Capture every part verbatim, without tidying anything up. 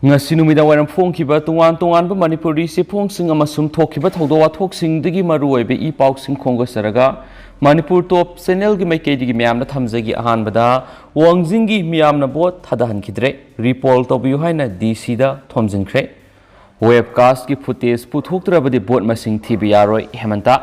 ꯉꯁꯤ ꯅꯨꯃꯤꯗꯥꯡ ꯋꯥꯏꯔꯝ ꯐꯣꯡꯈꯤꯕ ꯇꯣꯉꯥꯟ ꯇꯣꯉꯥꯟꯕ ꯃꯅꯤꯄꯨꯔꯤ ꯆꯦꯐꯣꯡꯁꯤꯡ ꯑꯃꯁꯨꯡ ꯊꯣꯛꯈꯤꯕ ꯊꯧꯗꯣꯛ ꯋꯥꯊꯣꯛꯁꯤꯡꯗꯒꯤ ꯃꯔꯨꯑꯣꯏꯕ ꯏ ꯄꯥꯎꯁꯤꯡ ꯈꯣꯝꯒꯠꯆꯔꯒ, ꯃꯅꯤꯄꯨꯔ ꯇꯣꯞ ꯆꯦꯅꯦꯜꯒꯤ ꯃꯥꯏꯀꯩꯗꯒꯤ ꯃꯌꯥꯝꯗ ꯊꯝꯖꯒꯦ꯫ ꯑꯍꯥꯟꯕꯗ, ꯋꯥꯡꯖꯤꯡꯒꯤ ꯃꯤꯌꯥꯝꯅ ꯚꯣꯠ ꯊꯥꯗꯍꯟꯈꯤꯗ꯭ꯔꯦ, ꯔꯤꯄꯣꯜ ꯇꯧꯕꯤꯌꯨ ꯍꯥꯏꯅ ꯗꯤ ꯁꯤꯗ ꯊꯣꯝꯖꯤꯟꯈ꯭ꯔꯦ꯫ ꯋꯦꯕꯀꯥꯁꯀꯤ ꯐꯨꯇꯦꯖ ꯄꯨꯊꯣꯛꯇ꯭ꯔꯕꯗꯤ ꯚꯣꯠ ꯃꯁꯤꯡ ꯊꯤꯕ ꯌꯥꯔꯣꯏ, ꯍꯦꯃꯟꯇ꯫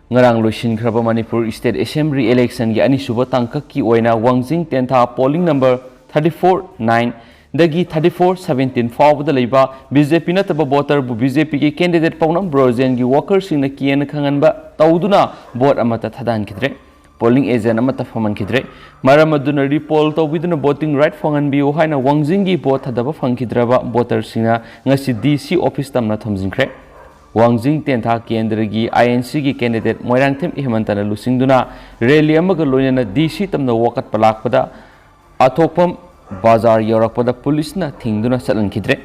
ꯉꯔꯥꯡ ꯂꯣꯏꯁꯤꯟꯈ꯭ꯔꯕ ꯃꯅꯤꯄꯨꯔ ꯁ꯭ꯇꯦꯠ ꯑꯦꯁꯦꯝꯕ꯭ꯂꯤ ꯏꯂꯦꯛꯁꯟꯒꯤ ꯑꯅꯤꯁꯨꯕ ꯇꯥꯡꯀꯛꯀꯤ ꯑꯣꯏꯅ ꯋꯥꯡꯖꯤꯡ ꯇꯦꯟꯊꯥ polling number thirty four nine ꯗꯒꯤ thirty four seventeen ꯐꯥꯎꯕꯗ ꯂꯩꯕ ꯕꯤ ꯖꯦ ꯄꯤ ꯅꯠꯇꯕ ꯚꯣꯇꯔꯕꯨ ꯕꯤ ꯖꯦ ꯄꯤꯒꯤ ꯀꯦꯟꯗꯤꯗꯦꯠ ꯄꯥꯎꯅꯝ ꯕ꯭ꯔꯣꯖꯦꯟꯒꯤ ꯋꯥꯀꯔꯁꯤꯡꯅ ꯀꯤꯍꯟꯅ ꯈꯪꯍꯟꯕ ꯇꯧꯗꯨꯅ ꯚꯣꯠ ꯑꯃꯠꯇ ꯊꯥꯗꯍꯟꯈꯤꯗ꯭ꯔꯦ꯫ ꯄꯣꯂꯤꯡ ꯑꯦꯖꯦꯟ ꯑꯃꯠꯇ ꯐꯝꯍꯟꯈꯤꯗ꯭ꯔꯦ꯫ ꯃꯔꯝ ꯑꯗꯨꯅ ꯔꯤꯄꯣꯜ ꯇꯧꯕꯤꯗꯨꯅ ꯚꯣꯇꯤꯡ ꯔꯥꯏꯠ ꯐꯪꯍꯟꯕꯤꯌꯨ ꯍꯥꯏꯅ ꯋꯥꯡꯖꯤꯡꯒꯤ ꯚꯣꯠ ꯊꯥꯗꯕ ꯐꯪꯈꯤꯗ꯭ꯔꯕ ꯚꯣꯇꯔꯁꯤꯡꯅ ꯉꯁꯤ ꯗꯤ ꯁꯤ ꯑꯣꯐꯤꯁ ꯇꯝꯅ ꯊꯣꯝꯖꯤꯟꯈ꯭ꯔꯦ꯫ ꯋꯥꯡꯖꯤꯡ ꯇꯦꯟꯊꯥ ꯀꯦꯟꯗ꯭ꯔꯒꯤ ꯑꯥꯏ ꯑꯦꯟ ꯁꯤꯒꯤ ꯀꯦꯟꯗꯤꯗꯦꯠ ꯃꯣꯏꯔꯥꯡꯊꯦꯝ ꯍꯦꯃꯟꯇꯅ ꯂꯨꯆꯤꯡꯗꯨꯅ ꯔꯦꯂꯤ ꯑꯃꯒ ꯂꯣꯏꯅꯅ ꯗꯤ ꯁꯤ ꯇꯝꯅ ꯋꯥꯀꯠꯄ ꯂꯥꯛꯄꯗ ꯑꯊꯣꯛꯐꯝ ꯕꯖꯥꯔ ꯌꯧꯔꯛꯄꯗ ꯄꯨꯂꯤꯁꯅ ꯊꯤꯡꯗꯨꯅ ꯆꯠꯍꯟꯈꯤꯗ꯭ꯔꯦ꯫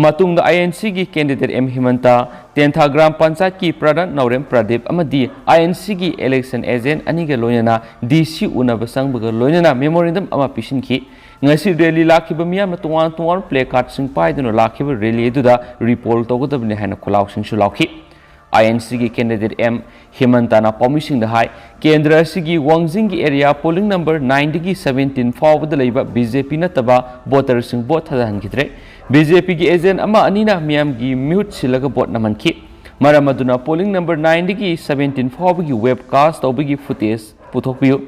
ꯃꯇꯨꯡꯗ ꯑꯥꯏ ꯑꯦꯟ ꯁꯤꯒꯤ ꯀꯦꯟꯗꯤꯗꯦꯠ ꯑꯦꯝ ꯍꯦꯃꯟꯇ, ꯇꯦꯟꯊꯥ ꯒ꯭ꯔꯥꯝ ꯄꯟꯆꯥꯌꯠꯀꯤ ꯄ꯭ꯔꯗꯟ ꯅꯥꯎꯔꯦꯝ ꯄ꯭ꯔꯗꯤꯞ ꯑꯃꯗꯤ ꯑꯥꯏ ꯑꯦꯟ ꯁꯤꯒꯤ ꯏꯂꯦꯛꯁꯟ ꯑꯦꯖꯦꯟꯠ ꯑꯅꯤꯒ ꯂꯣꯏꯅꯅ ꯗꯤ ꯁꯤ ꯎꯅꯕ ꯆꯪꯕꯒ ꯂꯣꯏꯅꯅ ꯃꯦꯃꯣꯔꯦꯟꯗꯝ ꯑꯃ ꯄꯤꯁꯤꯟꯈꯤ꯫ ꯉꯁꯤ ꯔꯦꯂꯤ ꯂꯥꯛꯈꯤꯕ ꯃꯤꯌꯥꯝꯅ ꯇꯣꯉꯥꯟ ꯇꯣꯉꯥꯟꯕ ꯄ꯭ꯂꯦ ꯀꯥꯔꯗꯁꯤꯡ ꯄꯥꯏꯗꯨꯅ ꯂꯥꯛꯈꯤꯕ ꯔꯦꯂꯤ ꯑꯗꯨꯗ ꯔꯤꯄꯣꯜ ꯇꯧꯒꯗꯕꯅꯤ ꯍꯥꯏꯅ ꯈꯣꯜꯂꯥꯎꯁꯤꯡꯁꯨ ꯂꯥꯎꯈꯤ꯫ ꯑꯥꯏ ꯑꯦꯟ ꯁꯤꯒꯤ ꯀꯦꯟꯗꯤꯗꯦꯠ ꯑꯦꯝ ꯍꯦꯃꯟꯇꯅ ꯄꯥꯎꯃꯤꯁꯤꯡꯗ ꯍꯥꯏ, ꯀꯦꯟꯗ꯭ꯔ ꯑꯁꯤꯒꯤ ꯋꯥꯡꯖꯤꯡꯒꯤ ꯑꯦꯔꯤꯌꯥ ꯄꯣꯂꯤꯡ ꯅꯝꯕꯔ ꯅꯥꯏꯟꯗꯒꯤ ꯁꯕꯦꯟꯇꯤꯟ ꯐꯥꯎꯕꯗ ꯂꯩꯕ ꯕꯤ ꯖꯦ ꯄꯤ ꯅꯠꯇꯕ ꯚꯣꯇꯔꯁꯤꯡ ꯚꯣꯠ ꯊꯥꯗꯍꯟꯈꯤꯗ꯭ꯔꯦ꯫ ꯕꯤ ꯖꯦ ꯄꯤꯒꯤ ꯑꯦꯖꯦꯟꯠ ꯑꯃ ꯑꯅꯤꯅ ꯃꯤꯌꯥꯝꯒꯤ ꯃꯤꯍꯨꯠ ꯁꯤꯜꯂꯒ ꯚꯣꯠ ꯅꯝꯍꯟꯈꯤ꯫ ꯃꯔꯝ ꯑꯗꯨꯅ ꯄꯣꯂꯤꯡ ꯅꯝꯕꯔ ꯅꯥꯏꯟꯗꯒꯤ ꯁꯕꯦꯟꯇꯤꯟ ꯐꯥꯎꯕꯒꯤ ꯋꯦꯕ ꯀꯥꯁ ꯇꯧꯕꯒꯤ ꯐꯨꯇꯦꯖ ꯄꯨꯊꯣꯛꯄꯤꯌꯨ꯫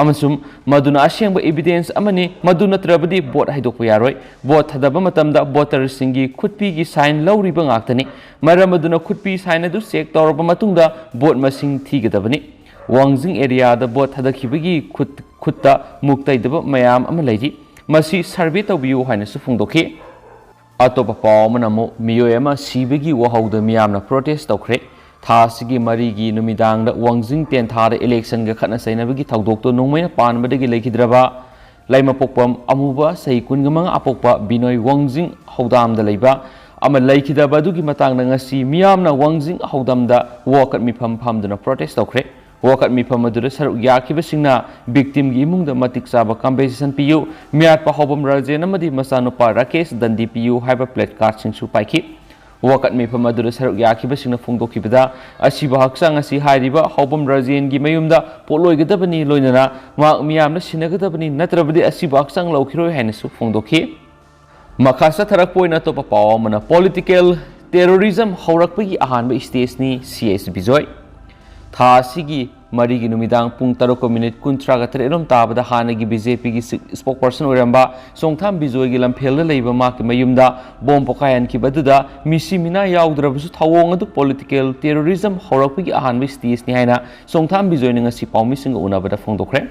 ꯑꯃꯁꯨꯡ ꯃꯗꯨꯅ ꯑꯁꯦꯡꯕ ꯏꯚꯤꯗꯦꯟꯁ ꯑꯃꯅꯤ, ꯃꯗꯨ ꯅꯠꯇ꯭ꯔꯕꯗꯤ ꯚꯣꯠ ꯍꯥꯏꯗꯣꯛꯄ ꯌꯥꯔꯣꯏ꯫ ꯚꯣꯠ ꯊꯥꯗꯕ ꯃꯇꯝꯗ ꯚꯣꯇꯔꯁꯤꯡꯒꯤ ꯈꯨꯠꯄꯤꯒꯤ ꯁꯥꯏꯟ ꯂꯧꯔꯤꯕ ꯉꯥꯛꯇꯅꯤ꯫ ꯃꯔꯝ ꯑꯗꯨꯅ ꯈꯨꯠꯄꯤ ꯁꯥꯏꯟ ꯑꯗꯨ ꯆꯦꯛ ꯇꯧꯔꯕ ꯃꯇꯨꯡꯗ ꯚꯣꯠ ꯃꯁꯤꯡ ꯊꯤꯒꯗꯕꯅꯤ꯫ ꯋꯥꯡꯖꯤꯡ ꯑꯦꯔꯤꯌꯥꯗ ꯚꯣꯠ ꯊꯥꯗꯈꯤꯕꯒꯤ ꯈꯨꯠ, ꯈꯨꯠꯇ ꯃꯨꯛ ꯇꯩꯗꯕ ꯃꯌꯥꯝ ꯑꯃ ꯂꯩꯔꯤ꯫ ꯃꯁꯤ ꯁꯔꯚꯦ ꯇꯧꯕꯤꯌꯨ ꯍꯥꯏꯅꯁꯨ ꯐꯣꯡꯗꯣꯛꯈꯤ꯫ ꯑꯇꯣꯞꯄ ꯄꯥꯎ ꯑꯃꯅ ꯑꯃꯨꯛ ꯃꯤꯑꯣꯏ ꯑꯃ ꯁꯤꯕꯒꯤ ꯋꯥꯍꯧꯗ ꯃꯤꯌꯥꯝꯅ ꯄ꯭ꯔꯣꯇꯦꯁ ꯇꯧꯈ꯭ꯔꯦ꯫ ꯊꯥ ꯑꯁꯤꯒꯤ ꯃꯔꯤꯒꯤ ꯅꯨꯃꯤꯗꯥꯡꯗ ꯋꯥꯡꯖꯤꯡ ꯇꯦꯟꯊꯥꯗ ꯏꯂꯦꯛꯁꯟꯒ ꯈꯠꯅ ꯆꯩꯅꯕꯒꯤ ꯊꯧꯗꯣꯛꯇꯨ ꯅꯣꯡꯃꯩꯅ ꯄꯥꯟꯕꯗꯒꯤ ꯂꯩꯈꯤꯗ꯭ꯔꯕ ꯂꯩꯃꯄꯣꯛꯄꯝ ꯑꯃꯨꯕ, ꯆꯍꯤ ꯀꯨꯟꯃꯉꯥ ꯑꯄꯣꯛꯄ ꯕꯤꯅꯣꯏ ꯋꯥꯡꯖꯤꯡ ꯍꯧꯗꯥꯝꯗ ꯂꯩꯕ ꯑꯃ ꯂꯩꯈꯤꯗꯕ ꯑꯗꯨꯒꯤ ꯃꯇꯥꯡꯗ ꯉꯁꯤ ꯃꯤꯌꯥꯝꯅ ꯋꯥꯡꯖꯤꯡ ꯍꯧꯗꯥꯝꯗ ꯋꯥꯀꯠ ꯃꯤꯐꯝ ꯐꯝꯗꯨꯅ ꯄ꯭ꯔꯣꯇꯦꯁ ꯇꯧꯈ꯭ꯔꯦ꯫ ꯋꯥꯀꯠ ꯃꯤꯐꯝ ꯑꯗꯨꯗ ꯁꯔꯨꯛ ꯌꯥꯈꯤꯕꯁꯤꯡꯅ ꯚꯤꯛꯇꯤꯝꯒꯤ ꯏꯃꯨꯡꯗ ꯃꯇꯤꯛ ꯆꯥꯕ ꯀꯝꯄꯦꯟꯁꯦꯁꯟ ꯄꯤꯌꯨ, ꯃꯤꯌꯥꯠꯄ ꯍꯥꯎꯕꯝ ꯔꯥꯖꯦꯟ ꯑꯃꯗꯤ ꯃꯆꯥꯅꯨꯄꯥ ꯔꯥꯀꯦꯁ ꯗꯟꯗꯤ ꯄꯤꯌꯨ ꯍꯥꯏꯕ ꯄ꯭ꯂꯦꯠ ꯀꯥꯔꯗꯁꯤꯡꯁꯨ ꯄꯥꯏꯈꯤ꯫ ꯋꯥꯀꯠ ꯃꯤꯐꯝ ꯑꯗꯨꯗ ꯁꯔꯨꯛ ꯌꯥꯈꯤꯕꯁꯤꯡꯅ ꯐꯣꯡꯗꯣꯛꯈꯤꯕꯗ, ꯑꯁꯤꯕ ꯍꯛꯆꯥꯡ ꯑꯁꯤ ꯍꯥꯏꯔꯤꯕ ꯍꯥꯎꯕꯝ ꯔꯥꯖꯦꯟꯒꯤ ꯃꯌꯨꯝꯗ ꯄꯣꯠꯂꯣꯏꯒꯗꯕꯅꯤ, ꯂꯣꯏꯅꯅ ꯃꯍꯥꯛ ꯃꯤꯌꯥꯝꯅ ꯁꯤꯟꯅꯒꯗꯕꯅꯤ, ꯅꯠꯇ꯭ꯔꯕꯗꯤ ꯑꯁꯤꯕ ꯍꯛꯆꯥꯡ ꯂꯧꯈꯤꯔꯣꯏ ꯍꯥꯏꯅꯁꯨ ꯐꯣꯡꯗꯣꯛꯈꯤ꯫ ꯃꯈꯥ ꯆꯠꯊꯔꯛꯄ ꯑꯣꯏꯅ ꯑꯇꯣꯞꯄ ꯄꯥꯎ ꯑꯃꯅ, ꯄꯣꯂꯤꯇꯤꯀꯦꯜ ꯇꯦꯔꯣꯔꯤꯖꯝ ꯍꯧꯔꯛꯄꯒꯤ ꯑꯍꯥꯟꯕ ꯁ꯭ꯇꯦꯖꯅꯤ, ꯁꯤ ꯑꯦꯁ ꯕꯤꯖꯣꯏ꯫ ꯊꯥ ꯑꯁꯤꯒꯤ ꯃꯔꯤꯒꯤ ꯅꯨꯃꯤꯗꯥꯡ ꯄꯨꯡ ꯇꯔꯨꯛꯀ ꯃꯤꯅꯤꯠ ꯀꯨꯟꯊ꯭ꯔꯥꯒ ꯇꯔꯦꯠ ꯔꯣꯝ ꯇꯥꯕꯗ ꯍꯥꯟꯅꯒꯤ ꯕꯤ ꯖꯦ ꯄꯤꯒꯤ ꯁ꯭ꯄꯣꯛ ꯄꯔꯁꯟ ꯑꯣꯏꯔꯝꯕ ꯆꯣꯡꯊꯥꯝ ꯕꯤꯖꯣꯏꯒꯤ ꯂꯝꯐꯦꯜꯗ ꯂꯩꯕ ꯃꯍꯥꯛꯀꯤ ꯃꯌꯨꯝꯗ ꯕꯣꯝ ꯄꯣꯈꯥꯏꯍꯟꯈꯤꯕ ꯑꯗꯨꯗ ꯃꯤꯁꯤ ꯃꯤꯅꯥ ꯌꯥꯎꯗ꯭ꯔꯕꯁꯨ ꯊꯧꯑꯣꯡ ꯑꯗꯨ ꯄꯣꯂꯤꯇꯤꯀꯦꯜ ꯇꯦꯔꯣꯔꯤꯖꯝ ꯍꯧꯔꯛꯄꯒꯤ ꯑꯍꯥꯟꯕ ꯁ꯭ꯇꯦꯖꯅꯤ ꯍꯥꯏꯅ ꯆꯣꯡꯊꯥꯝ ꯕꯤꯖꯣꯏꯅ ꯉꯁꯤ ꯄꯥꯎꯃꯤꯁꯤꯡꯒ ꯎꯅꯕꯗ ꯐꯣꯡꯗꯣꯛꯈ꯭ꯔꯦ꯫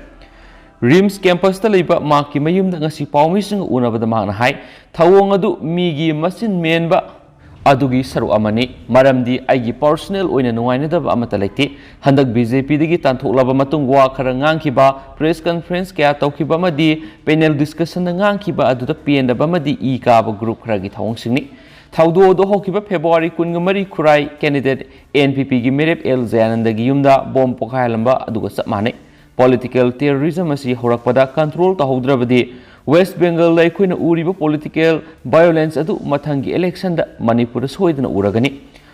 ꯔꯤꯝꯁ ꯀꯦꯝꯄꯁꯇ ꯂꯩꯕ ꯃꯍꯥꯛꯀꯤ ꯃꯌꯨꯝꯗ ꯉꯁꯤ ꯄꯥꯎꯃꯤꯁꯤꯡꯒ ꯎꯅꯕꯗ ꯃꯍꯥꯛꯅ ꯍꯥꯏ, ꯊꯧꯑꯣꯡ ꯑꯗꯨ ꯃꯤꯒꯤ ꯃꯆꯤꯟ ꯃꯦꯟꯕ ꯑꯗꯨꯒꯤ ꯁꯔꯨꯛ ꯑꯃꯅꯤ, ꯃꯔꯝꯗꯤ ꯑꯩꯒꯤ ꯄꯔꯁꯣꯅꯦꯜ ꯑꯣꯏꯅ ꯅꯨꯡꯉꯥꯏꯅꯗꯕ ꯑꯃꯠꯇ ꯂꯩꯇꯦ꯫ ꯍꯟꯗꯛ ꯕꯤ ꯖꯦ ꯄꯤꯗꯒꯤ ꯇꯥꯟꯊꯣꯛꯂꯕ ꯃꯇꯨꯡ ꯋꯥ ꯈꯔ ꯉꯥꯡꯈꯤꯕ, ꯄ꯭ꯔꯦꯁ ꯀꯟꯐꯔꯦꯟꯁ ꯀꯌꯥ ꯇꯧꯈꯤꯕ ꯑꯃꯗꯤ ꯄꯦꯅꯦꯜ ꯗꯤꯁꯀꯁꯟꯗ ꯉꯥꯡꯈꯤꯕ ꯑꯗꯨꯗ ꯄꯦꯟꯗꯕ ꯑꯃꯗꯤ ꯏ ꯀꯥꯕ ꯒ꯭ꯔꯨꯞ ꯈꯔꯒꯤ ꯊꯧꯑꯣꯡꯁꯤꯡꯅꯤ꯫ ꯊꯧꯗꯣꯛ ꯑꯗꯨ ꯍꯧꯈꯤꯕ ꯐꯦꯕ꯭ꯔꯨꯋꯥꯔꯤ ꯀꯨꯟꯒ ꯃꯔꯤ ꯈꯨꯔꯥꯏ ꯀꯦꯟꯗꯤꯗꯦꯠ ꯑꯦꯟ ꯄꯤ ꯄꯤꯒꯤ ꯃꯤꯔꯦꯞ ꯑꯦꯜ ꯖꯌꯥꯅꯟꯗꯒꯤ ꯌꯨꯝꯗ ꯕꯣꯝ ꯄꯣꯈꯥꯏꯍꯜꯂꯝꯕ ꯑꯗꯨꯒ ꯆꯞ ꯃꯥꯟꯅꯩ꯫ ꯄꯣꯂꯤꯇꯤꯀꯦꯜ ꯇꯦꯔꯣꯔꯤꯖꯝ ꯑꯁꯤ ꯍꯧꯔꯛꯄꯗ ꯀꯟꯇ꯭ꯔꯣꯜ ꯇꯧꯍꯧꯗ꯭ꯔꯕꯗꯤ ꯋꯦꯁ꯭ꯠ ꯕꯦꯡꯒꯜꯗ ꯑꯩꯈꯣꯏꯅ ꯎꯔꯤꯕ ꯄꯣꯂꯤꯇꯤꯀꯦꯜ ꯚꯥꯏꯑꯣꯂꯦꯟꯁ ꯑꯗꯨ ꯃꯊꯪꯒꯤ ꯏꯂꯦꯛꯁꯟꯗ ꯃꯅꯤꯄꯨꯔꯗ ꯁꯣꯏꯗꯅ ꯎꯔꯒꯅꯤ꯫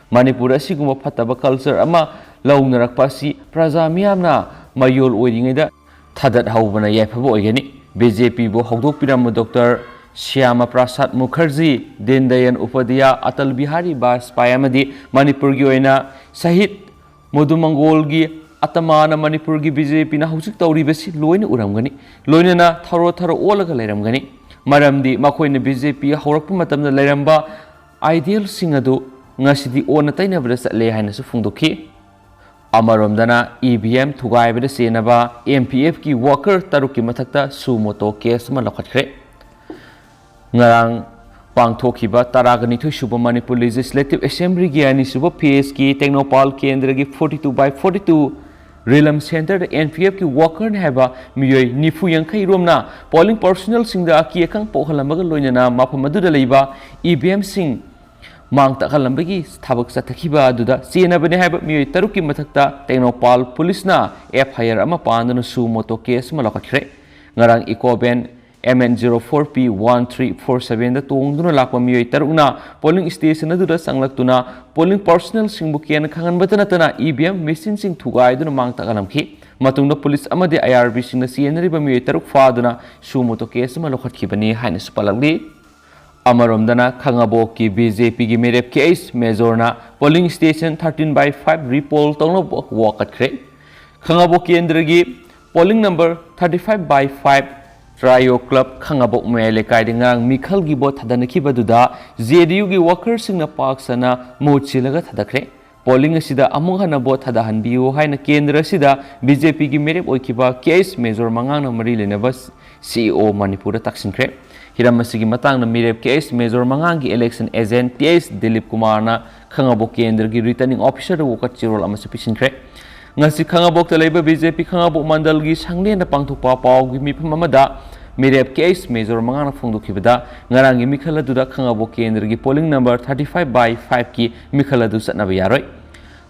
ꯃꯅꯤꯄꯨꯔꯗ ꯑꯁꯤꯒꯨꯝꯕ ꯐꯠꯇꯕ ꯀꯜꯆꯔ ꯑꯃ ꯂꯧꯅꯔꯛꯄ ꯑꯁꯤ ꯄ꯭ꯔꯖꯥ ꯃꯤꯌꯥꯝꯅ ꯃꯌꯣꯜ ꯑꯣꯏꯔꯤꯉꯩꯗ ꯊꯥꯗꯠꯍꯧꯕꯅ ꯌꯥꯏꯐꯕ ꯑꯣꯏꯒꯅꯤ꯫ ꯕꯤ ꯖꯦ ꯄꯤꯕꯨ ꯍꯧꯗꯣꯛꯄꯤꯔꯝꯕ ꯗꯣꯛꯇꯔ ꯁ꯭ꯌꯥꯃꯥ ꯄ꯭ꯔꯁꯥꯗ ꯃꯨꯈꯔꯖꯤ, ꯗꯤꯟ ꯗꯌꯥꯟ ꯎꯄꯥꯙ꯭ꯌꯥꯌ, ꯑꯇꯜ ꯕꯤꯍꯥꯔꯤ ꯕꯥꯖꯄꯥꯏ ꯑꯃꯗꯤ ꯃꯅꯤꯄꯨꯔꯒꯤ ꯑꯣꯏꯅ ꯁꯍꯤꯗ ꯃꯣꯗꯨ ꯃꯪꯒꯣꯜꯒꯤ ꯑꯇꯃꯥꯅ ꯃꯅꯤꯄꯨꯔꯒꯤ ꯕꯤ ꯖꯦ ꯄꯤꯅ ꯍꯧꯖꯤꯛ ꯇꯧꯔꯤꯕꯁꯤ ꯂꯣꯏꯅ ꯎꯔꯝꯒꯅꯤ꯫ ꯂꯣꯏꯅꯅ ꯊꯔꯣ ꯊꯔꯣ ꯑꯣꯜꯂꯒ ꯂꯩꯔꯝꯒꯅꯤ꯫ ꯃꯔꯝꯗꯤ ꯃꯈꯣꯏꯅ ꯕꯤ ꯖꯦ ꯄꯤ ꯍꯧꯔꯛꯄ ꯃꯇꯝꯗ ꯂꯩꯔꯝꯕ ꯑꯥꯏꯗꯤꯌꯦꯜꯁꯤꯡ ꯑꯗꯨ ꯉꯁꯤꯗꯤ ꯑꯣꯟꯅ ꯇꯩꯅꯕꯗ ꯆꯠꯂꯦ ꯍꯥꯏꯅꯁꯨ ꯐꯣꯡꯗꯣꯛꯈꯤ꯫ ꯑꯃꯔꯣꯝꯗꯅ ꯏ ꯚꯤ ꯑꯦꯝ ꯊꯨꯒꯥꯏꯕꯗ ꯆꯦꯟꯅꯕ ꯑꯦꯝ ꯄꯤ ꯑꯦꯐꯀꯤ ꯋꯥꯀꯔ ꯇꯔꯨꯛꯀꯤ ꯃꯊꯛꯇ ꯁꯨ ꯃꯣꯇꯣ ꯀꯦꯁ ꯑꯃ ꯂꯧꯈꯠꯈ꯭ꯔꯦ꯫ ꯉꯔꯥꯡ ꯄꯥꯡꯊꯣꯛꯈꯤꯕ ꯇꯔꯥꯒ ꯅꯤꯊꯣꯏ ꯁꯨꯕ ꯃꯅꯤꯄꯨꯔ ꯂꯦꯖꯤꯁꯂꯦꯇꯤꯚ ꯑꯦꯁꯦꯝꯕ꯭ꯂꯤꯒꯤ ꯑꯅꯤꯁꯨꯕ ꯐꯦꯖꯀꯤ ꯇꯦꯡꯅꯧꯄꯥꯜ ꯀꯦꯟꯗ꯭ꯔꯒꯤ forty two by forty two ꯔꯤꯂꯝ ꯁꯦꯟꯇꯔꯗ ꯑꯦꯟ ꯄꯤ ꯑꯦꯐꯀꯤ ꯋꯥꯀꯔꯅꯤ ꯍꯥꯏꯕ ꯃꯤꯑꯣꯏ ꯅꯤꯐꯨ ꯌꯥꯡꯈꯩ ꯔꯣꯝꯅ ꯄꯣꯂꯤꯡ ꯄꯔꯁꯣꯅꯦꯜꯁꯤꯡꯗ ꯑꯀꯤ ꯑꯈꯪ ꯄꯣꯛꯍꯜꯂꯝꯕꯒ ꯂꯣꯏꯅꯅ ꯃꯐꯝ ꯑꯗꯨꯗ ꯂꯩꯕ ꯏ ꯚꯤ ꯑꯦꯝꯁꯤꯡ ꯃꯥꯡ ꯇꯥꯛꯍꯜꯂꯝꯕꯒꯤ ꯊꯕꯛ ꯆꯠꯊꯈꯤꯕ ꯑꯗꯨꯗ ꯆꯦꯟꯅꯕꯅꯤ ꯍꯥꯏꯕ ꯃꯤꯑꯣꯏ ꯇꯔꯨꯛꯀꯤ ꯃꯊꯛꯇ ꯇꯦꯡꯅꯧꯄꯥꯜ ꯄꯨꯂꯤꯁꯅ F I R ꯑꯃ ꯄꯥꯟꯗꯨꯅ suo moto case ꯑꯃ ꯂꯧꯈꯠꯈ꯭ꯔꯦ꯫ ꯉꯔꯥꯡ Eco Van M N zero four P one three four seven ꯗ ꯇꯣꯡꯗꯨꯅ ꯂꯥꯛꯄ ꯃꯤꯑꯣꯏ ꯇꯔꯨꯛꯅ polling station ꯑꯗꯨꯗ ꯆꯪꯂꯛꯇꯨꯅ polling personnel ꯁꯤꯡꯕꯨ ꯀꯦꯟꯅ ꯈꯪꯍꯟꯕꯇ ꯅꯠꯇꯅ E V M machine ꯁꯤꯡ ꯊꯨꯒꯥꯏꯗꯨꯅ ꯃꯥꯡ ꯇꯥꯛꯍꯜꯂꯝꯈꯤ꯫ ꯃꯇꯨꯡꯗ ꯄꯨꯂꯤꯁ ꯑꯃꯗꯤ I R B ꯁꯤꯡꯅ ꯆꯦꯟꯅꯔꯤꯕ ꯃꯤꯑꯣꯏ ꯇꯔꯨꯛ ꯐꯥꯗꯨꯅ suo moto case ꯑꯃ ꯂꯧꯈꯠꯈꯤꯕꯅꯤ ꯍꯥꯏꯅꯁꯨ ꯄꯜꯂꯛꯂꯤ꯫ ꯑꯃꯔꯣꯝꯗꯅ ꯈꯥꯉꯕꯣꯛꯀꯤ B J P ꯒꯤ ꯃꯤꯔꯦꯞ K H ꯃꯦꯖꯣꯔꯅ polling station thirteen by five repoll ꯇꯧꯅꯕ ꯋꯥꯀꯠꯈ꯭ꯔꯦ꯫ ꯈꯥꯉꯕꯣꯛ ꯀꯦꯟꯗ꯭ꯔꯒꯤ polling number thirty five by five Trio Club ꯈꯥꯉꯕꯣꯛ ꯃꯌꯥꯏ ꯂꯩꯀꯥꯏꯗ ꯉꯔꯥꯡ ꯃꯤꯈꯜꯒꯤ ꯚꯣꯠ ꯊꯥꯗꯅꯈꯤꯕꯗꯨꯗ J D U ꯒꯤ worker ꯁꯤꯡꯅ ꯄꯥꯛ ꯁꯟꯅ ꯃꯍꯨꯠ ꯁꯤꯜꯂꯒ ꯊꯥꯗꯈ꯭ꯔꯦ꯫ Polling ꯑꯁꯤꯗ ꯑꯃꯨꯛ ꯍꯟꯅ ꯚꯣꯠ ꯊꯥꯗꯍꯟꯕꯤꯌꯨ ꯍꯥꯏꯅ ꯀꯦꯟꯗ꯭ꯔ ꯑꯁꯤꯗ B J P ꯒꯤ ꯃꯤꯔꯦꯞ ꯑꯣꯏꯈꯤꯕ K H ꯃꯦꯖꯣꯔ ꯃꯉꯥꯡꯅ ꯃꯔꯤ ꯂꯩꯅꯕ C E O ꯃꯅꯤꯄꯨꯔꯗ ꯇꯥꯛꯁꯤꯟꯈ꯭ꯔꯦ꯫ ꯍꯤꯔꯝ ꯑꯁꯤꯒꯤ ꯃꯇꯥꯡꯗ ꯃꯤꯔꯦꯞ K H ꯃꯦꯖꯣꯔ ꯃꯉꯥꯡꯒꯤ election agent T H Dilip ꯀꯨꯃꯥꯔꯅ ꯈꯥꯉꯕꯣꯛ ꯀꯦꯟꯗ꯭ꯔꯒꯤ returning officer ꯗ ꯋꯥꯀꯠ ꯆꯦꯔꯣꯜ ꯑꯃꯁꯨ ꯄꯤꯁꯤꯟꯈ꯭ꯔꯦ꯫ ꯉꯁꯤ ꯈꯥꯉꯕꯣꯛꯇ ꯂꯩꯕ B J P ꯈꯥꯉꯕꯣꯛ ꯃꯟꯗꯜꯒꯤ ꯁꯪꯂꯦꯟꯗ ꯄꯥꯡꯊꯣꯛꯄ ꯄꯥꯎꯒꯤ ꯃꯤꯐꯝ ꯑꯃꯗ ꯃꯤꯔꯦꯞ K H ꯃꯦꯖꯣꯔ ꯃꯉꯥꯡꯅ ꯐꯣꯡꯗꯣꯛꯈꯤꯕꯗ, ꯉꯔꯥꯡꯒꯤ ꯃꯤꯈꯜ ꯑꯗꯨꯗ ꯈꯥꯉꯕꯣꯛ ꯀꯦꯟꯗ꯭ꯔꯒꯤ polling number thirty five by five ꯀꯤ ꯃꯤꯈꯜ ꯑꯗꯨ ꯆꯠꯅꯕ ꯌꯥꯔꯣꯏ꯫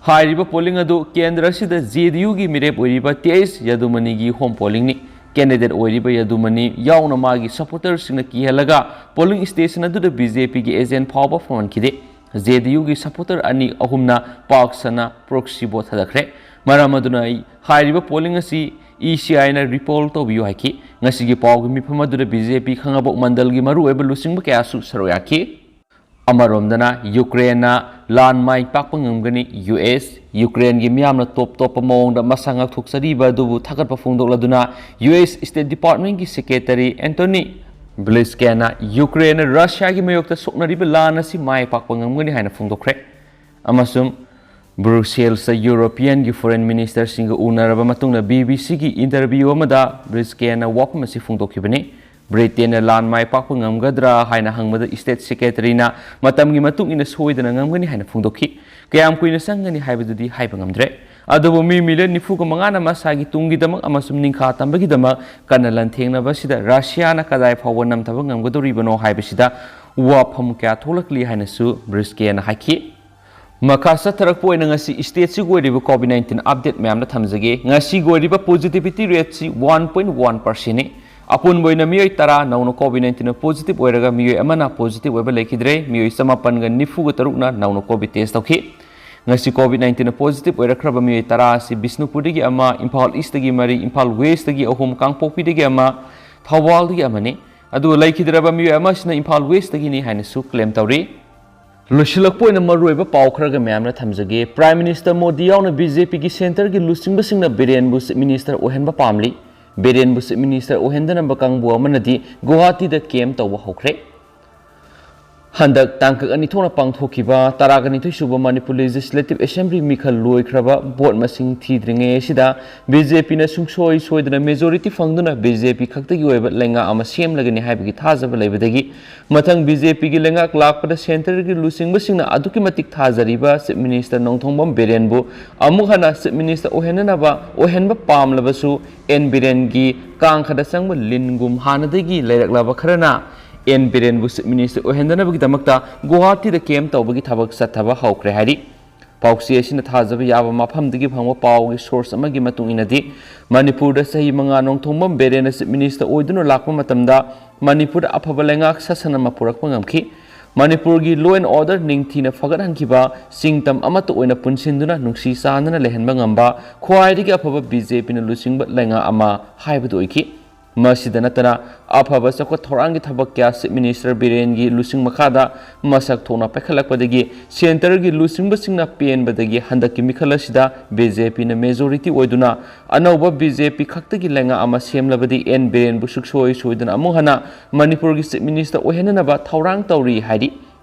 ꯍꯥꯏꯔꯤꯕ polling ꯑꯗꯨ ꯀꯦꯟꯗ꯭ꯔ ꯑꯁꯤꯗ J D U ꯒꯤ ꯃꯤꯔꯦꯞ ꯑꯣꯏꯔꯤꯕ T H ꯌꯥꯗꯨꯃꯅꯤꯒꯤ home polling ꯅꯤ꯫ Candidate ꯑꯣꯏꯔꯤꯕ ꯌꯥꯗꯨꯃꯅꯤ ꯌꯥꯎꯅ ꯃꯥꯒꯤ supporter ꯁꯤꯡꯅ ꯀꯤꯍꯜꯂꯒ polling station ꯑꯗꯨꯗ B J P ꯒꯤ agent ꯐꯥꯎꯕ ꯐꯝꯍꯟꯈꯤꯗꯦ꯫ J D U ꯒꯤ supporter ꯑꯅꯤ ꯑꯍꯨꯝꯅ ꯄꯥꯛ ꯁꯟꯅ proxy vote ꯊꯥꯗꯈ꯭ꯔꯦ꯫ ꯃꯔꯝ ꯑꯗꯨꯅ ꯑꯩ ꯍꯥꯏꯔꯤꯕ polling ꯑꯁꯤ E C I ꯅ repoll ꯇꯧꯕꯤꯌꯨ ꯍꯥꯏꯈꯤ꯫ ꯉꯁꯤꯒꯤ ꯄꯥꯎꯒꯤ ꯃꯤꯐꯝ ꯑꯗꯨꯗ B J P ꯈꯥꯉꯕꯣꯛ ꯃꯟꯗꯜꯒꯤ ꯃꯔꯨꯑꯣꯏꯕ ꯂꯨꯆꯤꯡꯕ ꯀꯌꯥꯁꯨ ꯁꯔꯨꯛ ꯌꯥꯈꯤ꯫ ꯑꯃꯔꯣꯝꯗꯅ ꯌꯨꯀ꯭ꯔꯦꯟꯅ ꯂꯥꯟ ꯃꯥꯏ ꯄꯥꯛꯄ ꯉꯝꯒꯅꯤ꯫ U S ꯌꯨꯀ꯭ꯔꯦꯟꯒꯤ ꯃꯤꯌꯥꯝꯅ ꯇꯣꯞ ꯇꯣꯞꯄ ꯃꯑꯣꯡꯗ ꯃꯁꯥ ꯉꯥꯛꯊꯣꯛꯆꯔꯤꯕ ꯑꯗꯨꯕꯨ ꯊꯥꯒꯠꯄ ꯐꯣꯡꯗꯣꯛꯂꯗꯨꯅ U S State Department ꯀꯤ Secretary Antony Blinken ꯅ ꯌꯨꯀ꯭ꯔꯦꯟꯅ ꯔꯁꯤꯌꯥꯒꯤ ꯃꯥꯌꯣꯛꯇ ꯁꯣꯛꯅꯔꯤꯕ ꯂꯥꯟ ꯑꯁꯤ ꯃꯥꯏ ꯄꯥꯛꯄ ꯉꯝꯒꯅꯤ ꯍꯥꯏꯅ ꯐꯣꯡꯗꯣꯛꯈ꯭ꯔꯦ꯫ ꯑꯃꯁꯨꯡ Brussels ꯇ European ꯒꯤ foreign minister ꯁꯤꯡꯒ ꯎꯅꯔꯕ ꯃꯇꯨꯡꯗ B B C ꯒꯤ interview ꯑꯃꯗ Blinken ꯅ ꯋꯥꯐꯝ ꯑꯁꯤ ꯐꯣꯡꯗꯣꯛꯈꯤꯕꯅꯤ꯫ ꯕ꯭ꯔꯤꯇꯦꯟꯅ ꯂꯥꯟ ꯃꯥꯏ ꯄꯥꯛꯄ ꯉꯝꯒꯗ꯭ꯔꯥ ꯍꯥꯏꯅ ꯍꯪꯕꯗ State Secretary ꯅ ꯃꯇꯝꯒꯤ ꯃꯇꯨꯡ ꯏꯟꯅ ꯁꯣꯏꯗꯅ ꯉꯝꯒꯅꯤ ꯍꯥꯏꯅ ꯐꯣꯡꯗꯣꯛꯈꯤ꯫ ꯀꯌꯥꯝ ꯀꯨꯏꯅ ꯆꯪꯒꯅꯤ ꯍꯥꯏꯕꯗꯨꯗꯤ ꯍꯥꯏꯕ ꯉꯝꯗ꯭ꯔꯦ꯫ ꯑꯗꯨꯕꯨ ꯃꯤ million ꯅꯤꯐꯨꯒ ꯃꯉꯥꯅ ꯃꯁꯥꯒꯤ ꯇꯨꯡꯒꯤꯗꯃꯛ ꯑꯃꯁꯨꯡ ꯅꯤꯡꯈꯥ ꯇꯝꯕꯒꯤꯗꯃꯛ ꯀꯟꯅ ꯂꯥꯟꯊꯦꯡꯅꯕꯁꯤꯗ ꯔꯁꯤꯌꯥꯅ ꯀꯗꯥꯏ ꯐꯥꯎꯕ ꯅꯝꯊꯕ ꯉꯝꯒꯗꯧꯔꯤꯕꯅꯣ ꯍꯥꯏꯕꯁꯤꯗ ꯋꯥꯐꯝ ꯀꯌꯥ ꯊꯣꯛꯂꯛꯂꯤ ꯍꯥꯏꯅꯁꯨ ꯕ꯭ꯔꯤꯁꯀꯦꯅ ꯍꯥꯏꯈꯤ꯫ ꯃꯈꯥ ꯆꯠꯊꯔꯛꯄ ꯑꯣꯏꯅ ꯉꯁꯤ ꯁ꯭ꯇꯦꯠꯁꯤꯒꯤ ꯑꯣꯏꯔꯤꯕ COVID nineteen update ꯃꯌꯥꯝꯗ ꯊꯝꯖꯒꯦ꯫ ꯉꯁꯤꯒꯤ ꯑꯣꯏꯔꯤꯕ positivity rateꯁꯤ one point one percentꯅꯤ꯫ ꯑꯄꯨꯟꯕ ꯑꯣꯏꯅ ꯃꯤꯑꯣꯏ ꯇꯔꯥ ꯅꯧꯅ COVID nineteenꯅ positive ꯑꯣꯏꯔꯒ ꯃꯤꯑꯣꯏ ꯑꯃꯅ positive ꯑꯣꯏꯕ ꯂꯩꯈꯤꯗ꯭ꯔꯦ꯫ ꯃꯤꯑꯣꯏ ꯆꯃꯥꯄꯟꯒ ꯅꯤꯐꯨꯒ ꯇꯔꯨꯛꯅ ꯅꯧꯅ COVID test ꯇꯧꯈꯤ꯫ ꯉꯁꯤ COVID nineteenꯅ positive ꯑꯣꯏꯔꯛꯈ꯭ꯔꯕ ꯃꯤꯑꯣꯏ ꯇꯔꯥ ꯑꯁꯤ ꯕꯤꯁꯅꯨꯄꯨꯔꯗꯒꯤ ꯑꯃ, ꯏꯝꯐꯥꯜ Eastꯇꯒꯤ ꯃꯔꯤ, ꯏꯝꯐꯥꯜ Westꯇꯒꯤ ꯑꯍꯨꯝ, ꯀꯥꯡꯄꯣꯛꯄꯤꯗꯒꯤ ꯑꯃ, ꯊꯧꯕꯥꯜꯗꯒꯤ ꯑꯃꯅꯤ꯫ ꯑꯗꯨꯒ ꯂꯩꯈꯤꯗ꯭ꯔꯕ ꯃꯤꯑꯣꯏ ꯑꯃꯁꯤꯅ ꯏꯝꯐꯥꯜ Westꯇꯒꯤꯅꯤ ꯍꯥꯏꯅꯁꯨ claim ꯇꯧꯔꯤ꯫ ꯂꯣꯏꯁꯤꯜꯂꯛꯄ ꯑꯣꯏꯅ ꯃꯔꯨꯑꯣꯏꯕ ꯄꯥꯎ ꯈꯔꯒ ꯃꯌꯥꯝꯅ ꯊꯝꯖꯒꯦ꯫ Prime Minister ꯃꯣꯗꯤ ꯌꯥꯎꯅ BJPꯒꯤ centreꯒꯤ ꯂꯨꯆꯤꯡꯕꯁꯤꯡꯅ ꯕꯤꯔꯦꯟꯕꯨ Chief Minister ꯑꯣꯏꯍꯟꯕ ꯄꯥꯝꯂꯤ꯫ ꯕꯤꯔꯦꯟꯕꯨ Chief Minister ꯑꯣꯏꯍꯟꯗꯅꯕ ꯀꯥꯡꯕꯨ ꯑꯃꯅꯗꯤ ꯒꯨꯋꯥꯍꯥꯇꯤꯗ camp ꯇꯧꯕ ꯍꯧꯈ꯭ꯔꯦ꯫ ꯍꯟꯗꯛ ꯇꯥꯡꯀꯛ ꯑꯅꯤ ꯊꯣꯛꯅ ꯄꯥꯡꯊꯣꯛꯈꯤꯕ ꯇꯔꯥꯒ ꯅꯤꯊꯣꯏ ꯁꯨꯕ ꯃꯅꯤꯄꯨꯔ Legislative Assembly ꯃꯤꯈꯜ ꯂꯣꯏꯈ꯭ꯔꯕ꯫ Vote ꯃꯁꯤꯡ ꯊꯤꯗ꯭ꯔꯤꯉꯩ ꯑꯁꯤꯗ BJPꯅ ꯁꯨꯡꯁꯣꯏ ꯁꯣꯏꯗꯅ majority ꯐꯪꯗꯨꯅ BJP ꯈꯛꯇꯒꯤ ꯑꯣꯏꯕ ꯂꯩꯉꯥꯛ ꯑꯃ ꯁꯦꯝꯂꯒꯅꯤ ꯍꯥꯏꯕꯒꯤ ꯊꯥꯖꯕ ꯂꯩꯕꯗꯒꯤ ꯃꯊꯪ BJPꯒꯤ ꯂꯩꯉꯥꯛ ꯂꯥꯛꯄꯗ centreꯒꯤ ꯂꯨꯆꯤꯡꯕꯁꯤꯡꯅ ꯑꯗꯨꯛꯀꯤ ꯃꯇꯤꯛ ꯊꯥꯖꯔꯤꯕ Chief Minister ꯅꯣꯡꯊꯣꯡꯕꯝ ꯕꯤꯔꯦꯟꯕꯨ ꯑꯃꯨꯛ ꯍꯟꯅ Chief Minister ꯑꯣꯏꯍꯟꯅꯅꯕ, ꯑꯣꯏꯍꯟꯕ ꯄꯥꯝꯂꯕꯁꯨ N ꯕꯤꯔꯦꯟꯒꯤ ꯀꯥꯡꯈꯗ ꯆꯪꯕ ꯂꯤꯟꯒꯨꯝ ꯍꯥꯟꯅꯗꯒꯤ ꯂꯩꯔꯛꯂꯕ ꯈꯔꯅ N ꯕꯤꯔꯦꯟꯕꯨ Chief Minister ꯑꯣꯏꯍꯟꯗꯅꯕꯒꯤꯗꯃꯛꯇ ꯒꯨꯋꯥꯍꯥꯇꯤꯗ camp ꯇꯧꯕꯒꯤ ꯊꯕꯛ ꯆꯠꯊꯕ ꯍꯧꯈ꯭ꯔꯦ ꯍꯥꯏꯔꯤ꯫ ꯄꯥꯎꯆꯦ ꯑꯁꯤꯅ ꯊꯥꯖꯕ ꯌꯥꯕ ꯃꯐꯝꯗꯒꯤ ꯐꯪꯕ ꯄꯥꯎꯒꯤ source ꯑꯃꯒꯤ ꯃꯇꯨꯡ ꯏꯟꯅꯗꯤ, ꯃꯅꯤꯄꯨꯔꯗ ꯆꯍꯤ ꯃꯉꯥ ꯅꯣꯡꯊꯣꯡꯕꯝ ꯕꯤꯔꯦꯟꯅ Chief Minister ꯑꯣꯏꯗꯨꯅ ꯂꯥꯛꯄ ꯃꯇꯝꯗ ꯃꯅꯤꯄꯨꯔꯗ ꯑꯐꯕ ꯂꯩꯉꯥꯛ ꯁꯥꯁꯟ ꯑꯃ ꯄꯨꯔꯛꯄ ꯉꯝꯈꯤ꯫ ꯃꯅꯤꯄꯨꯔꯒꯤ law and order ꯅꯤꯡꯊꯤꯅ ꯐꯒꯠꯍꯟꯈꯤꯕ, ꯆꯤꯡꯇꯝ ꯑꯃꯠꯇ ꯑꯣꯏꯅ ꯄꯨꯟꯁꯤꯟꯗꯨꯅ ꯅꯨꯡꯁꯤ ꯆꯥꯟꯅꯅ ꯂꯩꯍꯟꯕ ꯉꯝꯕ ꯈ꯭ꯋꯥꯏꯗꯒꯤ ꯑꯐꯕ BJPꯅ ꯂꯨꯆꯤꯡꯕ ꯂꯩꯉꯥꯛ ꯑꯃ ꯍꯥꯏꯕꯗꯨ ꯑꯣꯏꯈꯤ꯫ ꯃꯁꯤꯗ ꯅꯠꯇꯅ ꯑꯐꯕ ꯆꯥꯎꯈꯠ ꯊꯧꯔꯥꯡꯒꯤ ꯊꯕꯛ ꯀꯌꯥ Chief Minister ꯕꯤꯔꯦꯟꯒꯤ ꯂꯨꯆꯤꯡ ꯃꯈꯥꯗ ꯃꯁꯛ ꯊꯣꯛꯅ ꯄꯥꯏꯈꯠꯂꯛꯄꯗꯒꯤ centreꯒꯤ ꯂꯨꯆꯤꯡꯕꯁꯤꯡꯅ ꯄꯦꯟꯕꯗꯒꯤ ꯍꯟꯗꯛꯀꯤ ꯃꯤꯈꯜ ꯑꯁꯤꯗ BJPꯅ majority ꯑꯣꯏꯗꯨꯅ ꯑꯅꯧꯕ BJP ꯈꯛꯇꯒꯤ ꯂꯩꯉꯥꯛ ꯑꯃ ꯁꯦꯝꯂꯕꯗꯤ N ꯕꯤꯔꯦꯟꯕꯨ ꯁꯨꯛꯁꯣꯏ ꯁꯣꯏꯗꯅ ꯑꯃꯨꯛ ꯍꯟꯅ ꯃꯅꯤꯄꯨꯔꯒꯤ Chief Minister ꯑꯣꯏꯍꯟꯅꯅꯕ ꯊꯧꯔꯥꯡ ꯇꯧꯔꯤ ꯍꯥꯏꯔꯤ꯫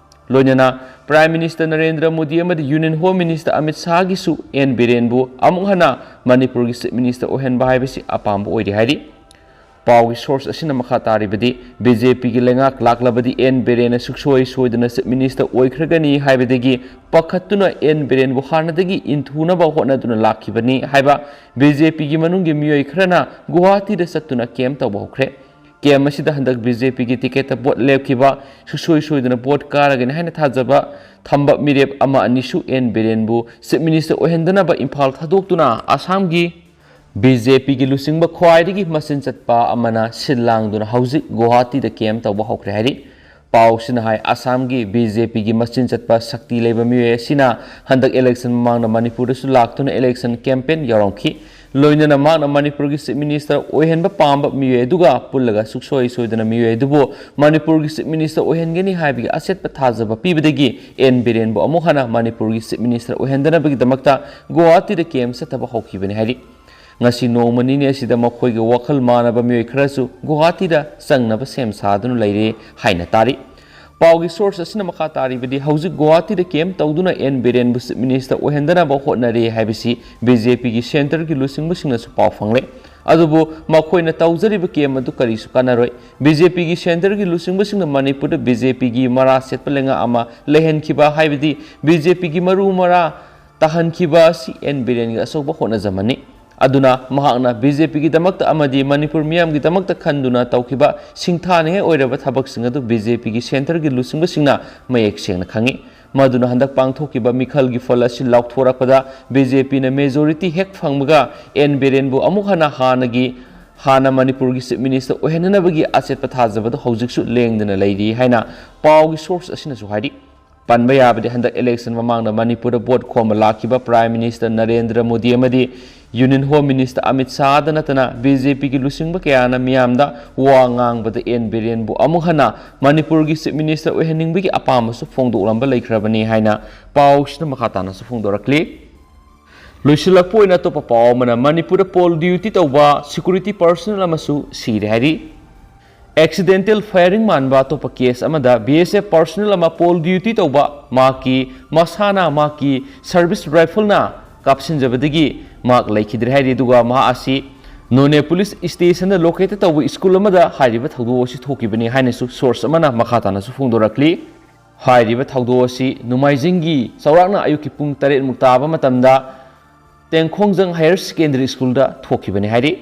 ꯂꯣꯏꯅꯅ Prime Minister ꯅꯔꯦꯟꯗ꯭ꯔ ꯃꯣꯗꯤ ꯑꯃꯗꯤ Union Home Minister Amit ꯁꯥꯍꯒꯤꯁꯨ N ꯕꯤꯔꯦꯟꯕꯨ ꯑꯃꯨꯛ ꯍꯟꯅ ꯃꯅꯤꯄꯨꯔꯒꯤ Chief Minister ꯑꯣꯏꯍꯟꯕ ꯍꯥꯏꯕꯁꯤ ꯑꯄꯥꯝꯕ ꯑꯣꯏꯔꯤ ꯍꯥꯏꯔꯤ꯫ ꯄꯥꯎꯒꯤ source ꯑꯁꯤꯅ ꯃꯈꯥ ꯇꯥꯔꯤꯕꯗꯤ, BJPꯒꯤ ꯂꯩꯉꯥꯛ ꯂꯥꯛꯂꯕꯗꯤ N ꯕꯤꯔꯦꯟꯅ ꯁꯨꯛꯁꯣꯏ ꯁꯣꯏꯗꯅ Chief Minister ꯑꯣꯏꯈ꯭ꯔꯒꯅꯤ ꯍꯥꯏꯕꯗꯒꯤ ꯄꯥꯈꯠꯇꯨꯅ N ꯕꯤꯔꯦꯟꯕꯨ ꯍꯥꯟꯅꯗꯒꯤ ꯏꯟꯊꯨꯅꯕ ꯍꯣꯠꯅꯗꯨꯅ ꯂꯥꯛꯈꯤꯕꯅꯤ ꯍꯥꯏꯕ BJPꯒꯤ ꯃꯅꯨꯡꯒꯤ ꯃꯤꯑꯣꯏ ꯈꯔꯅ ꯒꯨꯋꯥꯍꯥꯇꯤꯗ ꯆꯠꯇꯨꯅ camp ꯇꯧꯕ ꯍꯧꯈ꯭ꯔꯦ꯫ ꯀꯦꯝ ꯑꯁꯤꯗ ꯍꯟꯗꯛ ꯕꯤ ꯖꯦ ꯄꯤꯒꯤ ꯇꯤꯀꯦꯠꯇ ꯚꯣꯠ ꯂꯦꯞꯈꯤꯕ, ꯁꯨꯡꯁꯣꯏ ꯁꯣꯏꯗꯅ ꯚꯣꯠ ꯀꯥꯔꯒꯅꯤ ꯍꯥꯏꯅ ꯊꯥꯖꯕ ꯊꯝꯕ ꯃꯤꯔꯦꯞ ꯑꯃ ꯑꯅꯤꯁꯨ ꯑꯦꯟ ꯕꯤꯔꯦꯟꯕꯨ ꯆꯤꯐ ꯃꯤꯅꯤꯁꯇꯔ ꯑꯣꯏꯍꯟꯗꯅꯕ ꯏꯝꯐꯥꯜ ꯊꯥꯗꯣꯛꯇꯨꯅ ꯑꯁꯥꯝꯒꯤ ꯕꯤ ꯖꯦ ꯄꯤꯒꯤ ꯂꯨꯆꯤꯡꯕ ꯈ꯭ꯋꯥꯏꯗꯒꯤ ꯃꯆꯤꯟ ꯆꯠꯄ ꯑꯃꯅ ꯁꯤꯜ ꯂꯥꯡꯗꯨꯅ ꯍꯧꯖꯤꯛ ꯒꯨꯋꯥꯍꯥꯇꯤꯗ ꯀꯦꯝ ꯇꯧꯕ ꯍꯧꯈ꯭ꯔꯦ ꯍꯥꯏꯔꯤ꯫ ꯄꯥꯎꯁꯤꯅ ꯍꯥꯏ, ꯑꯁꯥꯝꯒꯤ ꯕꯤ ꯖꯦ ꯄꯤꯒꯤ ꯃꯆꯤꯟ ꯆꯠꯄ ꯁꯛꯇꯤ ꯂꯩꯕ ꯃꯤꯑꯣꯏ ꯑꯁꯤꯅ ꯍꯟꯗꯛ ꯏꯂꯦꯛꯁꯟ ꯃꯃꯥꯡꯗ ꯃꯅꯤꯄꯨꯔꯗꯁꯨ ꯂꯥꯛꯇꯨꯅ ꯏꯂꯦꯛꯁꯟ ꯀꯦꯝꯄꯦꯟ ꯌꯥꯎꯔꯝꯈꯤ꯫ ꯂꯣꯏꯅꯅ ꯃꯍꯥꯛꯅ ꯃꯅꯤꯄꯨꯔꯒꯤ ꯆꯤꯐ ꯃꯤꯅꯤꯁꯇꯔ ꯑꯣꯏꯍꯟꯕ ꯄꯥꯝꯕ ꯃꯤꯑꯣꯏ ꯑꯗꯨꯒ ꯄꯨꯜꯂꯒ ꯁꯨꯡꯁꯣꯏ ꯁꯣꯏꯗꯅ ꯃꯤꯑꯣꯏ ꯑꯗꯨꯕꯨ ꯃꯅꯤꯄꯨꯔꯒꯤ ꯆꯤꯐ ꯃꯤꯅꯤꯁꯇꯔ ꯑꯣꯏꯍꯟꯒꯅꯤ ꯍꯥꯏꯕꯒꯤ ꯑꯆꯦꯠꯄ ꯊꯥꯖꯕ ꯄꯤꯕꯗꯒꯤ ꯑꯦꯟ ꯕꯤꯔꯦꯟꯕꯨ ꯑꯃꯨꯛ ꯍꯟꯅ ꯃꯅꯤꯄꯨꯔꯒꯤ ꯆꯤꯐ ꯃꯤꯅꯤꯁꯇꯔ ꯑꯣꯏꯍꯟꯗꯅꯕꯒꯤꯗꯃꯛꯇ ꯒꯨꯋꯥꯍꯥꯇꯤꯗ ꯀꯦꯝ ꯆꯠꯊꯕ ꯍꯧꯈꯤꯕꯅꯤ ꯍꯥꯏꯔꯤ꯫ ꯉꯁꯤ ꯅꯣꯡꯃ ꯅꯤꯅꯤ ꯑꯁꯤꯗ ꯃꯈꯣꯏꯒ ꯋꯥꯈꯜ ꯃꯥꯟꯅꯕ ꯃꯤꯑꯣꯏ ꯈꯔꯁꯨ ꯒꯨꯋꯥꯍꯥꯇꯤꯗ ꯆꯪꯅꯕ ꯁꯦꯝ ꯁꯥꯗꯨꯅ ꯂꯩꯔꯦ ꯍꯥꯏꯅ ꯇꯥꯔꯤ꯫ ꯄꯥꯎꯒꯤ ꯁꯣꯔꯁ ꯑꯁꯤꯅ ꯃꯈꯥ ꯇꯥꯔꯤꯕꯗꯤ, ꯍꯧꯖꯤꯛ ꯒꯨꯋꯥꯍꯥꯇꯤꯗ ꯀꯦꯝ ꯇꯧꯗꯨꯅ ꯑꯦꯟ ꯕꯤꯔꯦꯟꯕꯨ ꯆꯤꯐ ꯃꯤꯅꯤꯁꯇꯔ ꯑꯣꯏꯍꯟꯗꯅꯕ ꯍꯣꯠꯅꯔꯦ ꯍꯥꯏꯕꯁꯤ ꯕꯤ ꯖꯦ ꯄꯤꯒꯤ ꯁꯦꯟꯇꯔꯒꯤ ꯂꯨꯆꯤꯡꯕꯁꯤꯡꯅꯁꯨ ꯄꯥꯎ ꯐꯪꯂꯦ꯫ ꯑꯗꯨꯕꯨ ꯃꯈꯣꯏꯅ ꯇꯧꯖꯔꯤꯕ ꯀꯦꯝ ꯑꯗꯨ ꯀꯔꯤꯁꯨ ꯀꯥꯟꯅꯔꯣꯏ꯫ ꯕꯤ ꯖꯦ ꯄꯤꯒꯤ ꯁꯦꯟꯇꯔꯒꯤ ꯂꯨꯆꯤꯡꯕꯁꯤꯡꯅ ꯃꯅꯤꯄꯨꯔꯗ ꯕꯤ ꯖꯦ ꯄꯤꯒꯤ ꯃꯔꯥ ꯁꯦꯠꯄ ꯂꯩꯉꯥꯛ ꯑꯃ ꯂꯩꯍꯟꯈꯤꯕ, ꯍꯥꯏꯕꯗꯤ ꯕꯤ ꯖꯦ ꯄꯤꯒꯤ ꯃꯔꯨ ꯃꯔꯥ ꯇꯥꯍꯟꯈꯤꯕ ꯑꯁꯤ ꯑꯦꯟ ꯕꯤꯔꯦꯟꯒꯤ ꯑꯆꯧꯕ ꯍꯣꯠꯅꯖꯃꯟꯅꯤ꯫ ꯑꯗꯨꯅ ꯃꯍꯥꯛꯅ ꯕꯤ ꯖꯦ ꯄꯤꯒꯤꯗꯃꯛꯇ ꯑꯃꯗꯤ ꯃꯅꯤꯄꯨꯔ ꯃꯤꯌꯥꯝꯒꯤꯗꯃꯛꯇ ꯈꯟꯗꯨꯅ ꯇꯧꯈꯤꯕ ꯁꯤꯡꯊꯥꯅꯤꯡꯉꯥꯏ ꯑꯣꯏꯔꯕ ꯊꯕꯛꯁꯤꯡ ꯑꯗꯨ ꯕꯤ ꯖꯦ ꯄꯤꯒꯤ ꯁꯦꯟꯇꯔꯒꯤ ꯂꯨꯆꯤꯡꯕꯁꯤꯡꯅ ꯃꯌꯦꯛ ꯁꯦꯡꯅ ꯈꯪꯏ꯫ ꯃꯗꯨꯅ ꯍꯟꯗꯛ ꯄꯥꯡꯊꯣꯛꯈꯤꯕ ꯃꯤꯈꯜꯒꯤ ꯐꯜ ꯑꯁꯤ ꯂꯥꯎꯊꯣꯔꯛꯄꯗ ꯕꯤ ꯖꯦ ꯄꯤꯅ ꯃꯦꯖꯣꯔꯤꯇꯤ ꯍꯦꯛ ꯐꯪꯕꯒ ꯑꯦꯟ ꯕꯤꯔꯦꯟꯕꯨ ꯑꯃꯨꯛ ꯍꯟꯅ ꯍꯥꯟꯅꯒꯤ, ꯍꯥꯟꯅ ꯃꯅꯤꯄꯨꯔꯒꯤ ꯆꯤꯐ ꯃꯤꯅꯤꯁꯇꯔ ꯑꯣꯏꯍꯟꯅꯅꯕꯒꯤ ꯑꯆꯦꯠꯄ ꯊꯥꯖꯕꯗꯨ ꯍꯧꯖꯤꯛꯁꯨ ꯂꯦꯡꯗꯅ ꯂꯩꯔꯤ ꯍꯥꯏꯅ ꯄꯥꯎꯒꯤ ꯁꯣꯔꯁ ꯑꯁꯤꯅꯁꯨ ꯍꯥꯏꯔꯤ꯫ ꯄꯟꯕ ꯌꯥꯕꯗꯤ, ꯍꯟꯗꯛ ꯏꯂꯦꯛꯁꯟ ꯃꯃꯥꯡꯗ ꯃꯅꯤꯄꯨꯔꯗ ꯚꯣꯠ ꯈꯣꯝꯕ ꯂꯥꯛꯈꯤꯕ ꯄ꯭ꯔꯥꯏꯝ ꯃꯤꯅꯤꯁꯇꯔ ꯅꯔꯦꯟꯗ꯭ꯔ ꯃꯣꯗꯤ ꯑꯃꯗꯤ ꯌꯨꯅꯤꯌꯟ ꯍꯣꯝ ꯃꯤꯅꯤꯁꯇꯔ ꯑꯃꯤꯠ ꯁꯥꯍꯗ ꯅꯠꯇꯅ ꯕꯤ ꯖꯦ ꯄꯤꯒꯤ ꯂꯨꯆꯤꯡꯕ ꯀꯌꯥꯅ ꯃꯤꯌꯥꯝꯗ ꯋꯥ ꯉꯥꯡꯕꯗ ꯑꯦꯟ ꯕꯤꯔꯦꯟꯕꯨ ꯑꯃꯨꯛ ꯍꯟꯅ ꯃꯅꯤꯄꯨꯔꯒꯤ ꯆꯤꯐ ꯃꯤꯅꯤꯁꯇꯔ ꯑꯣꯏꯍꯟꯅꯤꯡꯕꯒꯤ ꯑꯄꯥꯝꯕꯁꯨ ꯐꯣꯡꯗꯣꯛꯂꯝꯕ ꯂꯩꯈ꯭ꯔꯕꯅꯤ ꯍꯥꯏꯅ ꯄꯥꯎꯁꯤꯅ ꯃꯈꯥ ꯇꯥꯅꯁꯨ ꯐꯣꯡꯗꯣꯔꯛꯂꯤ꯫ ꯂꯣꯏꯁꯤꯜꯂꯛꯄ ꯑꯣꯏꯅ ꯑꯇꯣꯞꯄ ꯄꯥꯎ ꯑꯃꯅ, ꯃꯅꯤꯄꯨꯔꯗ ꯄꯣꯜ ꯗ꯭ꯌꯨꯇꯤ ꯇꯧꯕ ꯁꯦꯀ꯭ꯌꯨꯔꯤꯇꯤ ꯄꯔꯁꯅꯦꯜ ꯑꯃꯁꯨ ꯁꯤꯔꯦ ꯍꯥꯏꯔꯤ꯫ ꯑꯦꯛꯁꯤꯗꯦꯟꯇꯦꯜ ꯐꯥꯌꯔꯤꯡ ꯃꯥꯟꯕ ꯑꯇꯣꯞꯄ ꯀꯦꯁ ꯑꯃꯗ ꯕꯤ ꯑꯦꯁ ꯑꯦꯐ ꯄꯔꯁꯅꯦꯜ ꯑꯃ ꯄꯣꯜ ꯗ꯭ꯌꯨꯇꯤ ꯇꯧꯕ ꯃꯍꯥꯛꯀꯤ ꯃꯁꯥꯅ ꯃꯍꯥꯛꯀꯤ ꯁꯔꯚꯤꯁ ꯔꯥꯏꯐꯜꯅ ꯀꯥꯞꯁꯤꯟꯖꯕꯗꯒꯤ ꯃꯍꯥꯛ ꯂꯩꯈꯤꯗ꯭ꯔꯦ ꯍꯥꯏꯔꯤ꯫ ꯑꯗꯨꯒ ꯃꯍꯥꯛ ꯑꯁꯤ ꯅꯣꯅꯦ ꯄꯨꯂꯤꯁ ꯁ꯭ꯇꯦꯁꯟꯗ ꯂꯣꯀꯦꯇꯦꯗ ꯇꯧꯕ ꯁ꯭ꯀꯨꯜ ꯑꯃꯗ ꯍꯥꯏꯔꯤꯕ ꯊꯧꯗꯣꯛ ꯑꯁꯤ ꯊꯣꯛꯈꯤꯕꯅꯤ ꯍꯥꯏꯅꯁꯨ ꯁꯣꯔꯁ ꯑꯃꯅ ꯃꯈꯥ ꯇꯥꯅꯁꯨ ꯐꯣꯡꯗꯣꯔꯛꯂꯤ꯫ ꯍꯥꯏꯔꯤꯕ ꯊꯧꯗꯣꯛ ꯑꯁꯤ ꯅꯣꯡꯃꯥꯏꯖꯤꯡꯒꯤ ꯆꯥꯎꯔꯥꯛꯅ ꯑꯌꯨꯛꯀꯤ ꯄꯨꯡ ꯇꯔꯦꯠ ꯃꯨꯛ ꯇꯥꯕ ꯃꯇꯝꯗ ꯇꯦꯡꯈꯣꯡꯖꯪ ꯍꯥꯌꯔ ꯁꯦꯀꯦꯟꯗꯔꯤ ꯁ꯭ꯀꯨꯜꯗ ꯊꯣꯛꯈꯤꯕꯅꯤ ꯍꯥꯏꯔꯤ꯫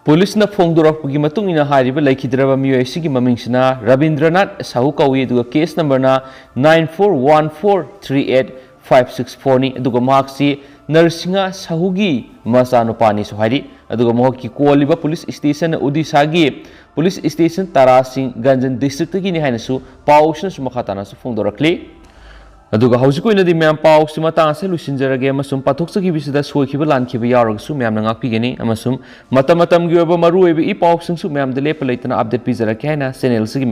ꯄꯨꯂꯤꯁꯅ ꯐꯣꯡꯗꯣꯔꯛꯄꯒꯤ ꯃꯇꯨꯡ ꯏꯟꯅ ꯍꯥꯏꯔꯤꯕ ꯂꯩꯈꯤꯗ꯭ꯔꯕ ꯃꯤꯑꯣꯏ ꯑꯁꯤꯒꯤ ꯃꯃꯤꯡꯁꯤꯅ ꯔꯕꯤꯟꯗ꯭ꯔꯅꯥꯊ ꯁꯥꯍꯨ ꯀꯧꯏ, ꯑꯗꯨꯒ ꯀꯦꯁ ꯅꯝꯕꯔꯅ nine four one four three eight five six four ꯅꯤ꯫ ꯑꯗꯨꯒ ꯃꯍꯥꯛꯁꯤ ꯅꯔꯁꯤꯡꯍ ꯁꯥꯍꯨꯒꯤ ꯃꯆꯥꯅꯨꯄꯥꯅꯤꯁꯨ ꯍꯥꯏꯔꯤ꯫ ꯑꯗꯨꯒ ꯃꯍꯥꯛꯀꯤ ꯀꯣꯜꯂꯤꯕ ꯄꯨꯂꯤꯁ ꯁ꯭ꯇꯦꯁꯟ ꯑꯣꯗꯤꯁꯥꯒꯤ ꯄꯨꯂꯤꯁ ꯁ꯭ꯇꯦꯁꯟ ꯇꯥꯔꯥ ꯁꯤꯡ ꯒꯟꯖꯟ ꯗꯤꯁꯇ꯭ꯔꯤꯛꯇꯒꯤꯅꯤ ꯍꯥꯏꯅꯁꯨ ꯄꯥꯎꯁꯤꯅꯁꯨ ꯃꯈꯥ ꯇꯥꯅꯁꯨ ꯐꯣꯡꯗꯣꯔꯛꯂꯤ꯫ ꯑꯗꯨꯒ ꯍꯧꯖꯤꯛ ꯑꯣꯏꯅꯗꯤ ꯃꯌꯥꯝ ꯄꯥꯎꯁꯤ ꯃꯇꯥꯡ ꯑꯁꯤꯗ ꯂꯣꯏꯁꯤꯟꯖꯔꯒꯦ, ꯑꯃꯁꯨꯡ ꯄꯥꯊꯣꯛꯆꯈꯤꯕꯁꯤꯗ ꯁꯣꯏꯈꯤꯕ ꯂꯥꯟꯈꯤꯕ ꯌꯥꯎꯔꯒꯁꯨ ꯃꯌꯥꯝꯅ ꯉꯥꯛꯄꯤꯒꯅꯤ, ꯑꯃꯁꯨꯡ ꯃꯇꯝ ꯃꯇꯝꯒꯤ ꯑꯣꯏꯕ ꯃꯔꯨꯑꯣꯏꯕ ꯏ ꯄꯥꯎꯁꯤꯡꯁꯨ ꯃꯌꯥꯝꯗ ꯂꯦꯞꯄ ꯂꯩꯇꯅ ꯑꯞꯗꯦꯠ ꯄꯤꯖꯔꯛꯀꯦ ꯍꯥꯏꯅ ꯆꯦꯅꯦꯜ ꯑꯁꯤꯒꯤ